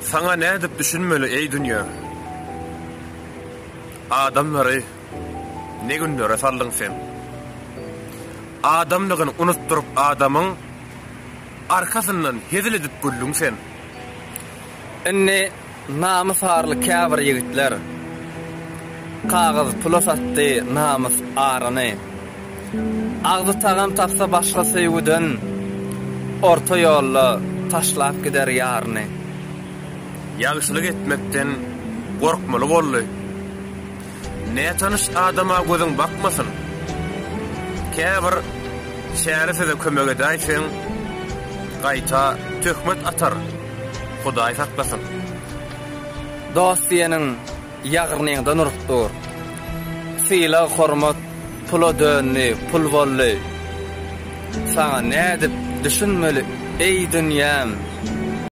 Saňa nädip düşünmeli eý dünýe. Adamlary ne günlere saldyň sen. Adamlygyny unutdyryp adamyň arkasyndan hezil edip güldüň sen. Indi namys arly käbir ýigitler kagyz pula satdy namys aryny. Agzy tagam tapsa başga söýgüden orta ýolda taşlap gider ýaryny. Ýagşylyk etmekden gorkmaly boldy. Nätanyş adama gözüň bakmasyn. Käbir çäresize kömek edäýseň, gaýta töhmet atar, Hudaý saklasyn. Dost diýeniň ýagyrnyňdan urup dur. Sylag-hormat pula döndi, pul boldy. Saňa nädip düşünmeli, eý dünýäm?